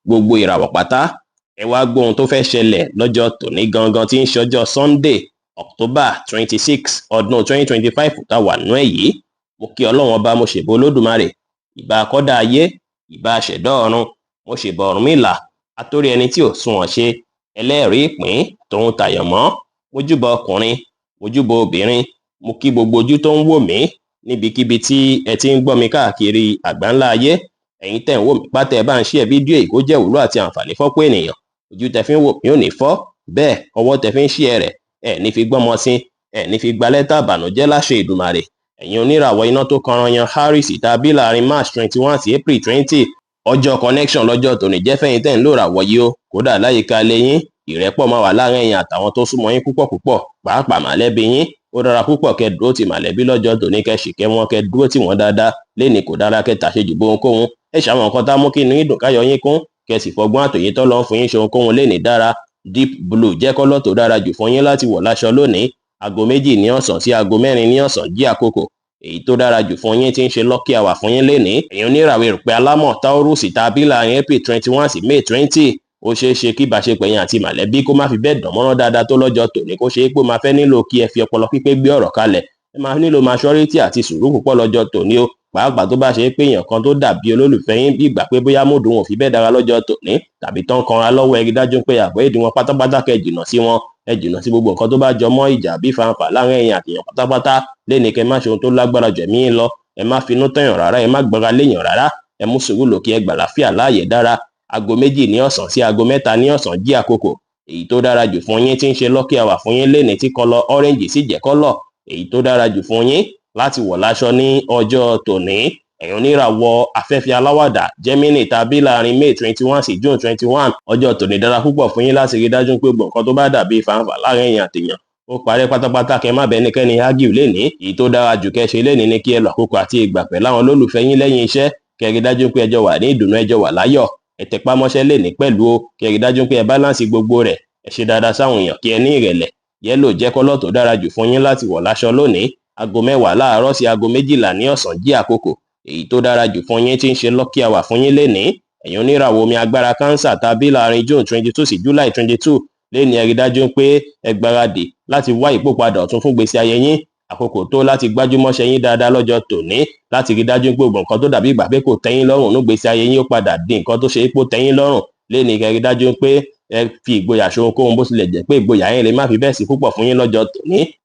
Gbogbo ìràwọ̀ pátá, ẹ wá gbọ́ ohun tó fẹ́ ṣẹlẹ̀ lọ́jọ́ tòní gangan tí ń ṣọjọ́ Sunday, October 26, ọdún 2025 tá wà nú ẹ̀ yìí. Mo kí Ọlọ́run Ọba, mo ṣèbọ Olódùmarè, ìbà akọ́dá ayé, ìbà aṣẹ̀dá ọ̀run, mo ṣèbà Ọ̀rúnmìlà, atórí ẹni tí ò sunwọ̀n ṣe, ẹlẹ́rìí ìpín tòun tàyànmọ́. Mo júbà ọkùnrin, mo júbà obìnrin, mo kí gbogbo ojú tó ń wò mí níbikíbi tí ẹ ti ń gbọ́ mi káàkiri àgbáńlá ayé. Ẹ̀yin tẹ́ ń wò mí pátá, ẹ bá ń share fídíò yìí kó jẹ́ ìwúlò àti àǹfààní fọ́pọ̀ ènìyàn. Ojú tẹ́ fi ń wò mí ò ní fọ́, bẹ́ẹ̀ ọwọ́ tẹ́ fi ń share rẹ̀, ẹ ní fi gbọ́mọ sí, ẹ ní fi gba lẹ́tà ìbànújẹ́ láṣẹ Èdùmàrè. Ẹ̀yin oníràwọ̀ iná tó kanran yan Aries tàbí láàrin March 21 sí April 20, ọjọ́ connection lọ́jọ́ tòní jẹ́ fẹ́yìn tẹ́ ń lò ràwọ̀ yìí o. Kódà láyìíká ilé yín, ìrẹ́pọ̀ máa wà láàrin ẹ̀yin àtàwọn tó súnmọ́ yín púpọ̀ púpọ̀, pàápàá màlẹ́bí yín. Ó dára púpọ̀ kẹ́ dúró ti màlẹ́bí lọ́jọ́ tòní, kẹ́ ṣìkẹ́ wọn, kẹ́ dúró tì wọ́n dáadáa. Lénìí kò dára kẹ́ tàṣejù bó ohunkóhun. Ẹ ṣàwọn nǹkan tá mú kí inú yín dùn, káyọ̀ yín kún, kẹ́ sì fọgbọ́n àtòyé tọ́lọ́ ń fún yín ṣe ohunkóhun lénìí dára. Deep blue jẹ́ colour tó dára jù fún yín láti wọ̀ láṣọ lónìí. Aago 2 ní ọ̀sán sí aago 4 ní ọ̀sán jí àkókò èyí tó dára jù fún yín tí ń ṣe lucky hour fún yín lénìí. Ẹ̀yin oníràwọ̀ erùpẹ̀ alámọ̀ Taurus tàbí láàrin April 21 sí May 20, ó ṣeé ṣe kí ìbáṣepọ̀ ẹ̀yin àti màlẹ́bí kó má fi bẹ́ẹ̀ dán mọ́rán dáadáa tó lọ́jọ́ tòní, kó ṣe é pé ó máa fẹ́ nílò kí ẹ fi ọpọlọ pípé gbé ọ̀rọ̀ kalẹ̀. Ẹ máa nílò maturity àti sùúrù púpọ̀ lọ́jọ́ tòní o, pàápàá tó bá ṣe é pé èèyàn kan tó dàbí olólùfẹ́ yín bí ìgbà pé bóyá mood wọn ò fi bẹ́ẹ̀ dára lọ́jọ́ tòní tàbí tán kanra lọ́wọ́. Ẹ rí dájú pé àbọ̀ èdè wọn pátápátá, kẹ́ jìnnà sí wọn. Ẹ jìnnà sí gbogbo nǹkan tó bá jọ mọ́ ìjà bí fanfà láàrin ẹ̀yin àtèèyàn pátápátá. Léni, kẹ́ má ṣe ohun tó lágbára jù ẹ̀mí yín lọ. Ẹ má finú tẹ̀yàn rárá, ẹ má gbára léèyàn rárá. Ẹ mú sùúrù lò kí ẹ gbà láfíà láàyè dára. Aago 2 ní ọ̀sán sí aago 3 ní ọ̀sán jí àkókò èyí tó dára jù fún yín tí ń ṣe lucky hour fún yín léni, tí colour orange sì jẹ́ colour èyí tó dára jù fún yín láti wọ̀ láṣọ ní ọjọ́ tòní. Ẹ̀yin oníràwọ̀ afẹ́fẹ́ aláwàdà Gemini tàbí láàrin May 21 sí June 21, ọjọ́ tòní dára púpọ̀ fún yín láti rí dájú pé gbogbo nǹkan tó bá dàbí fàǹfà láàrin ẹ̀yin àtèèyàn ó parẹ́ pátápátá. Kẹ́ má bẹ́ẹ̀ nìkẹ́ni argue lénìí. Èyí tó dára jù kẹ́ ṣe lénìí ni kí ẹ lọ àkókò àti ìgbà pẹ̀lú àwọn olólùfẹ́ yín lẹ́yìn iṣẹ́, kẹ́ rí dájú pé ẹ jọ wà ní ìdùnnú, ẹ jọ wà láyọ̀. Ẹ tẹpá mọ́ṣẹ́ lénìí pẹ̀lú o, kẹ́ rí dájú pé ẹ balance gbogbo rẹ̀. Ẹ ṣe dáadáa sáwọn èèyàn, kí ẹ ní ìrẹ̀lẹ̀. Yellow jẹ́ colour tó dára jù fún yín láti wọ̀ láṣọ lónìí. Aago 10 láàárọ̀ sí aago 12 ní ọ̀sán jí àkókò èyí tó dára jù fún yín tí ń ṣe lucky hour fún yín lénìí. Ẹ̀yin oníràwọ̀ omi agbára Cancer tàbí láàrin June 22 sí July 22, lénìí ẹ rí dájú pé ẹ gbáradì láti wá ìpòpadà ọ̀tun fún gbèsè ayé yín. Àkókò tó láti gbájúmọ́ṣẹ́ yín dáadáa lọ́jọ́ tòní, láti rí dájú pé gbogbo nǹkan tó dàbí ìgbà pé kò tẹ́yín lọ́rùn ní gbèsè ayé yín ó padà di nǹkan tó ṣe é pé ó tẹ́yín lọ́rùn. Lénìí, kẹ́ rí dájú pé ẹ fi ìgboyà ṣe ohunkóhun, bó tilẹ̀ jẹ́ pé ìgboyà yín lè má fi bẹ́ẹ̀ sí púpọ̀ fún yín lọ́jọ́ tòní,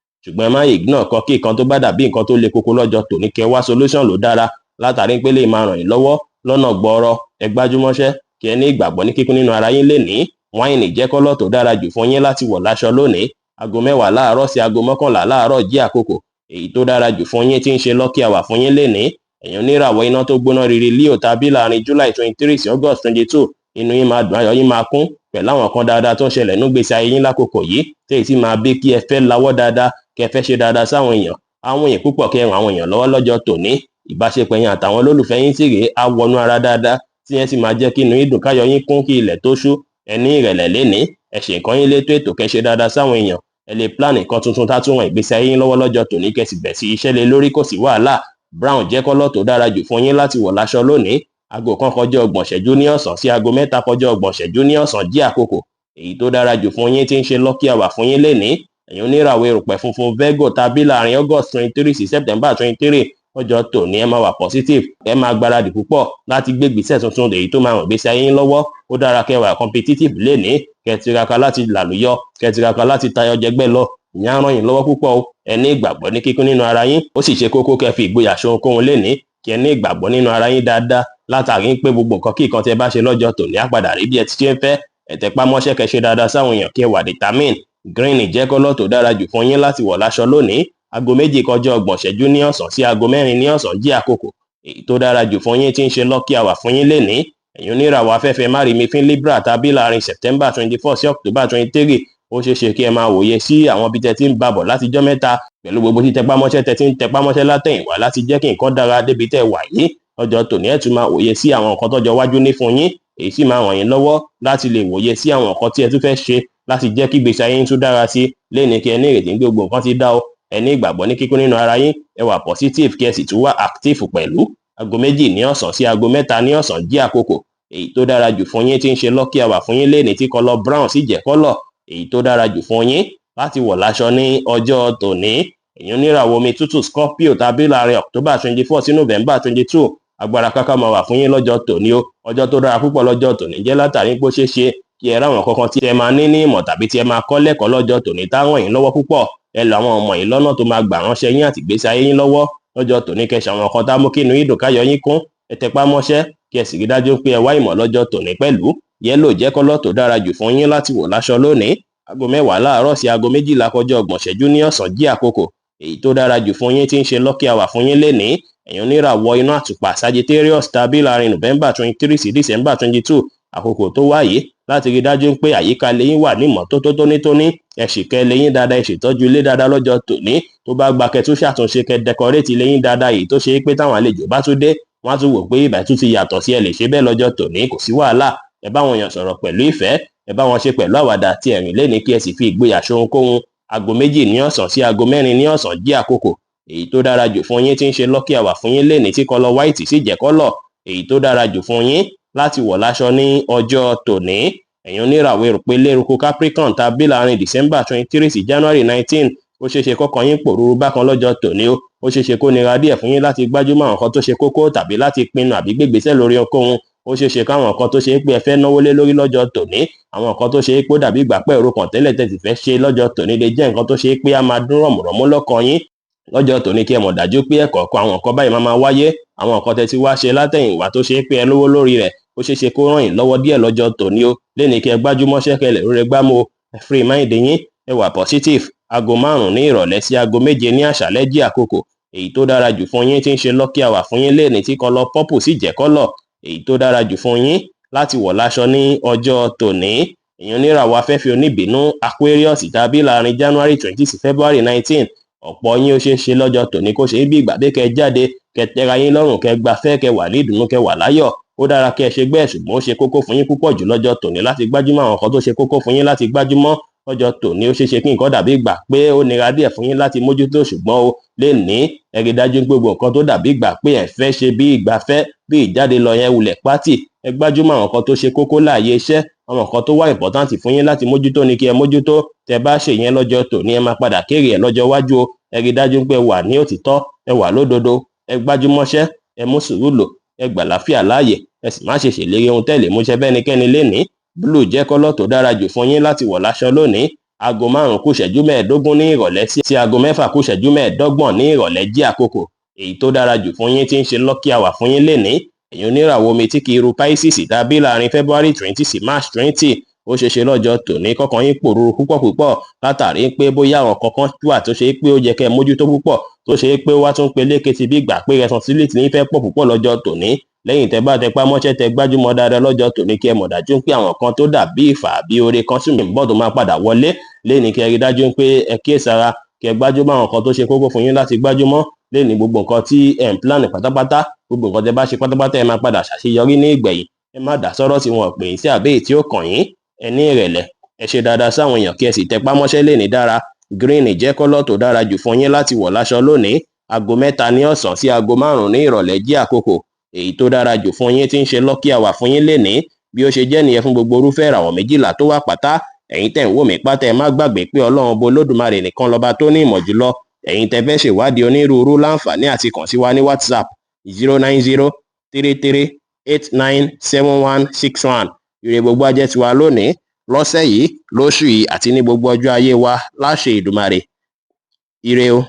ṣùgbọ́n ẹ má ignore nǹkan kí nǹkan tó bá dàbí nǹkan tó le koko lọ́jọ́ tòní, kẹ́ wá solution ló dára, látàrí pé lè máa ràn yín lọ́wọ́ lọ́nà gbọọrọ. Ẹ gbájúmọ́ṣẹ́, kí ẹ ní ìgbàgbọ́ ní kíkún nínú ara yín lénìí. Wine jẹ́ colour tó dára jù fún yín láti wọ̀ láṣọ lónìí. Aago 10 láàárọ̀ sí aago 11 láàárọ̀ jí àkókò èyí tó dára jù fún yín tí ń ṣe lucky hour fún yín lénìí. Ẹ̀yin oníràwọ̀ iná tó gbóná riri Leo tàbí láàrin July 23 sí August 22, inú yín máa dùn, ayọ̀ yín máa kún pẹ̀lú àwọn kan dáadáa tó ń ṣẹlẹ̀ nígbèsí ayé yín lákòókò yìí, tí èyí sì máa bí kí ẹ fẹ́ lawọ́ dáadáa, kí ẹ fẹ́ ṣe dáadáa sáwọn èèyàn, àwọn èèyàn púpọ̀, kí ẹ ràn àwọn èèyàn lọ́wọ́ lọ́jọ́ tòní. Ìbáṣepọ̀ yín àtàwọn olólùfẹ́ yín sì rèé á wọnú ara dáadáa, tí yẹn sì máa jẹ́ kí inú yín dùn, káyọ̀ yín kún kí ilẹ̀ tó ṣú. Ẹ ní ìrẹ̀lẹ̀ lénìí, ẹ ṣe nǹkan yín létò ètò, kẹ́ ṣe dáadáa sáwọn èèyàn. Ẹ lè plan nǹkan tuntun tá tún ràn ìgbésí ayé yín lọ́wọ́ lọ́jọ́ tòní, kẹ́ sì bẹ̀ sí iṣẹ́ lé lórí, kò sí wàhálà. Brown jẹ́ colour tó dára jù fún yín láti wọ̀ láṣọ lónìí. Aago 1 kọjá 30 ìṣẹ́jú ní ọ̀sán sí aago 3 kọjá 30 ìṣẹ́jú ní ọ̀sán jí àkókò èyí tó dára jù fún yín tí ń ṣe lucky hour fún yín lénìí. Ẹ̀yin oníràwọ̀ erùpẹ̀ funfun Virgo tàbí láàrin August 23 sí September 23, ọjọ́ tòní ẹ máa wà positive, ẹ máa gbáradì púpọ̀ láti gbé ìgbésẹ̀ tuntun èyí tó máa ràn gbèsè ayé yín lọ́wọ́. Ó dára kẹ́ wà competitive lénìí, kẹ́ tiraka láti làlùyọ, kẹ́ tiraka láti tayọ jẹgbẹ́ lọ. Ìyẹn á ràn yín lọ́wọ́ púpọ̀ o. Ẹ ní ìgbàgbọ́ ní kíkún nínú ara yín. Ó sì ṣe kókó kẹ́ fi ìgboyà ṣe ohunkóhun lénìí, kí ẹ ní ìgbàgbọ́ nínú ara yín dáadáa, látàrí pé gbogbo nǹkan kí nǹkan tí ẹ bá ṣe lọ́jọ́ tòní á padà rí bí ẹ ti ṣe ń fẹ́. Ẹ tẹpá mọ́ṣẹ́, kẹ́ ṣe dáadáa sáwọn èèyàn, kí ẹ wà determine. Green jẹ́ colour tó dára jù fún yín láti wọ̀ láṣọ lónìí. Aago 2 kọjá 30 ìṣẹ́jú ní ọ̀sán sí aago 4 ní ọ̀sán jí àkókò èyí tó dára jù fún yín tí ń ṣe lucky hour fún yín lénìí. Ẹ̀yin oníràwọ̀ afẹ́fẹ́ márìmífín Libra tàbí láàrin September 24 sí October 23, ó ṣeé ṣe kí ẹ máa wòye sí àwọn ibi tẹ́ ti ń babọ̀ látijọ́ mẹ́ta, pẹ̀lú gbogbo títẹpámọ́ṣẹ́ tẹ́ ti ń tẹpámọ́ṣẹ́ látẹ̀yìnwá láti jẹ́ kí nǹkan dára débi tẹ́ wà yìí. Lọ́jọ́ tòní, ẹ̀ tún máa wòye sí àwọn nǹkan tọ́jọ́ wájú ní fún yín. Èyí sì máa ràn yín lọ́wọ́ láti lè wòye sí àwọn nǹkan tí ẹ tún fẹ́ ṣe láti jẹ́ kí ìgbésí ayé yín tún dára sí. Léni, kí ẹ ní ìrètí pé gbogbo nǹkan ti dá o. Ẹ ní ìgbàgbọ́ ní kíkún nínú ara yín, ẹ wà positive, kí ẹ sì tún wà active pẹ̀lú. Aago 2 ní ọ̀sán sí aago 3 ní ọ̀sán jí àkókò Èyí tó dára jù fún yín tí ń ṣe lucky hour fún yín lénìí, tí colour brown sì jẹ́ colour èyí tó dára jù fún yín láti wọ̀ láṣọ ní ọjọ́ tòní. Ẹ̀yin oníràwọ̀ omi tútù Scorpio tàbí láàrin October 24 sí November 22, agbára káká máa wà fún yín lọ́jọ́ tòní o. Ọjọ́ tó dára púpọ̀ lọ́jọ́ tòní jẹ́, látàrí pé ó ṣeé ṣe kí ẹ ráwọn kankan tí ẹ máa ní ní ìmọ̀ tàbí tí ẹ máa kọ́ lẹ́kọ̀ọ́ lọ́jọ́ tòní táwọn yín lọ́wọ́ púpọ̀. Ẹ lọ àwọn ọmọ yìí lọ́nà tó máa gbà ránṣẹ́ yín àti ìgbésí ayé yín lọ́wọ́ lọ́jọ́ tòní. Kẹsàn àwọn kan tá mú kí inú yín dùn, káyọ̀ yín kún. Ẹ tẹpá mọ́ṣẹ́, kí ẹ sì rí dájú pé ẹ wá ìmọ̀ lọ́jọ́ tòní pẹ̀lú. Yellow jẹ́ colour tó dára jù fún yín láti wọ̀ láṣọ lónìí. Aago 10 láàárọ̀ sí aago 11:30 ní ọ̀sán jí àkókò èyí tó dára jù fún yín tí ń ṣe lucky hour fún yín lénìí. Ẹ̀yin oníràwọ̀ iná àtùpà Sagittarius tàbí láàrin November 23 sí December 22, àkókò tó wáyé láti rí dájú pé àyíká lẹ́yìn wà ní ìmọ́tótó tónítóní. Ẹ sì kẹ́ lẹ́yìn dáadáa, ẹ ṣètọ́jú ilé dáadáa lọ́jọ́ tòní. Tó bá gba kẹ́ tún ṣàtúnṣe, kẹ́ decorate lẹ́yìn dáadáa, èyí tó ṣe é pé táwọn àlejò bá tún dé, wọ́n á tún wò pé ìbà tún ti yàtọ̀ sí. Ẹ lè ṣe bẹ́ẹ̀ lọ́jọ́ tòní, kò sí wàhálà. Ẹ bá wọn yàn sọ̀rọ̀ pẹ̀lú ìfẹ́, ẹ bá wọn ṣe pẹ̀lú àwàdà àti ẹ̀rín lẹ́ni, kí ẹ sì fi ìgboyà ṣohunkóhun. Aago 2 ní ọ̀sán sí aago 4 ní ọ̀sán jí àkókò èyí tó dára jù fún yín tí ń ṣe lucky hour fún yín lénìí, tí colour white sì jẹ́ colour èyí tó dára jù fún yín láti wọ̀ láṣọ ní ọjọ́ tòní. Ẹ̀yin oníràwọ̀ erùpẹ̀ léruku Capricorn tàbí láàrin December 23 sí January 19, ó ṣeé ṣe kọ́kàn yín pòrúurú bákan lọ́jọ́ tòní o. Ó ṣeé ṣe kó nira díẹ̀ fún yín láti gbájúmọ́ àwọn nǹkan tó ṣe kókó tàbí láti pinnu àbí gbégbésẹ̀ lórí ohunkóhun. Ó ṣeé ṣe káwọn nǹkan tó ṣe é pé ẹ fẹ́ náwó lé lórí lọ́jọ́ tòní, àwọn nǹkan tó ṣe é pé ó dàbí ìgbà pẹ́ òru kan tẹ́lẹ̀ tẹ́ sì fẹ́ ṣe lọ́jọ́ tòní, lè jẹ́ nǹkan tó ṣe é pé á máa dún rọ̀mùrọ̀mú lọ́kàn yín lọ́jọ́ tòní. Kí ẹ mọ̀ dájú pé ẹ̀kọ̀ọ̀kan àwọn nǹkan báyìí máa máa wáyé. Àwọn nǹkan tẹ́ ti wá ṣe látẹ̀yìnwá tó ṣe é pé ẹ lówó lórí rẹ̀, ó ṣeé ṣe kó ràn yín lọ́wọ́ díẹ̀ lọ́jọ́ tòní o. Léni, kí ẹ gbájúmọ́ṣẹ́, kẹlẹ̀ rere gbámú o. Ẹ free mind yín, ẹ wà positive. Aago 5 ní ìrọ̀lẹ́ sí aago 7 ní àṣálẹ́ jí àkókò èyí tó dára jù fún yín tí ń ṣe lucky hour fún yín léni, tí colour purple sì jẹ́ colour èyí tó dára jù fún yín láti wọ̀ láṣọ ní ọjọ́ tòní. Èèyàn oníràwọ̀ afẹ́fẹ́ oníbínú Aquarius tàbí láàrin January 20 sí February 19, ọ̀pọ̀ yín, ó ṣeé ṣe lọ́jọ́ tòní kó ṣe é bí ìgbà pé kẹ́ jáde, kẹ́ tẹ́ra yín lọ́rùn, kẹ́ gbafẹ́, kẹ́ wà ní ìdùnnú, kẹ́ wà láyọ̀. Ó dára kẹ́ ẹ ṣe gbẹ́, ṣùgbọ́n ó ṣe kókó fún yín púpọ̀ jù lọ́jọ́ tòní láti gbájúmọ́ àwọn nǹkan tó ṣe kókó fún yín láti gbájúmọ́ lọ́jọ́ tòní. Ó ṣeé ṣe kí nǹkan dàbí ìgbà pé ó nira díẹ̀ fún yín láti mójútó, ṣùgbọ́n ó lè ní ẹ rí dájú pé gbogbo nǹkan tó dàbí ìgbà pé ẹ fẹ́ ṣe bí ìgbafẹ́, bí ìjáde lọ yẹn, wulẹ̀ pátì. Ẹ gbájúmọ́ àwọn nǹkan tó ṣe kókó láàyè iṣẹ́. Àwọn nǹkan tó wà important fún yín láti mójútó ni kí ẹ mójútó. Tẹ́ bá ṣe yẹn lọ́jọ́ tòní, ẹ máa padà kéré ẹ lọ́jọ́ iwájú o. Ẹ rí dájú pé ẹ wà ní òtítọ́, ẹ wà lódodo, ẹ gbájúmọ́ṣẹ́, ẹ mú sùúrù lò, ẹ gbà láfíà láàyè, ẹ sì má ṣe ṣèlérí ohun tẹ́lẹ̀ múṣẹ bẹ́nikẹ́ni lénìí. Blue jẹ́ colour tó dára jù fún yín láti wọ̀ láṣọ lónìí. Aago 4:45 ní ìrọ̀lẹ́ sí aago 5:45 ní ìrọ̀lẹ́ jí àkókò èyí tó dára jù fún yín tí ń ṣe lucky hour fún yín lénìí. Ẹ̀yin oníràwọ̀ omi tí kì í ru Pisces tàbí láàrin February 20 sí March 20, ó ṣeé ṣe lọ́jọ́ tòní kọ́kàn yín pòrúurú púpọ̀ púpọ̀, látàrí pé bóyá àwọn kankan wà tó ṣe pé ó yẹ kẹ́ ẹ mójútó púpọ̀, tó ṣe pé wá tún peléke ti bí ìgbà pé responsibility ní fẹ́ pọ̀ púpọ̀ lọ́jọ́ tòní. Lẹ́yìn tẹ́ bá tẹpá mọ́ṣẹ́, tẹ́ gbájúmọ́ dáadáa lọ́jọ́ tòní, kí ẹ mọ̀ dájú pé àwọn kan tó dàbí ìfà àbí oore kan sì ń bọ̀ tó máa padà wọlé léni. Kí ẹ rí dájú pé ẹ kíyèsára, kí ẹ gbájúmọ́ àwọn kan tó ṣe kókó fún yín láti gbájúmọ́ léni. Gbogbo nǹkan tí ẹ ń plan pátápátá, gbogbo nǹkan tẹ́ bá ṣe pátápátá, ẹ máa padà ṣàṣeyọrí ní ìgbẹ̀yìn. Ẹ má dá sọ́rọ̀ tí wọn pè yín sí àbí èyí tí ó kàn yín. Ẹ ní ìrẹ̀lẹ̀, ẹ ṣe dáadáa sáwọn èèyàn, kí ẹ sì tẹpá mọ́ṣẹ́ léni dára. Green jẹ́ colour tó dára jù fún yín láti wọ̀ láṣọ lónìí. Aago 3 ní ọ̀sán sí aago 5 ní ìrọ̀lẹ́ jí àkókò èyí tó dára jù fún yín tí ń ṣe lucky hour fún yín lénìí. Bí ó ṣe jẹ́ nìyẹn fún gbogbo irúfẹ́ ìràwọ̀ 12 tó wà pátá. Ẹ̀yin tẹ́ ń wò mí pátá, ẹ má gbàgbé pé Ọlọ́run Ọba Olódùmarè nìkan lọ́ba tó ní ìmọ̀ jùlọ. Ẹ̀yin tẹ́ fẹ́ ṣèwádìí onírúurú, láǹfààní àti kàn sí wa ní WhatsApp 09033897161. Ire gbogbo á jẹ́ tiwa lónìí, lọ́sẹ̀ yìí, lóṣù yìí àti ní gbogbo ọjọ́ ayé wa láṣẹ Ìdùmarè. Ire o.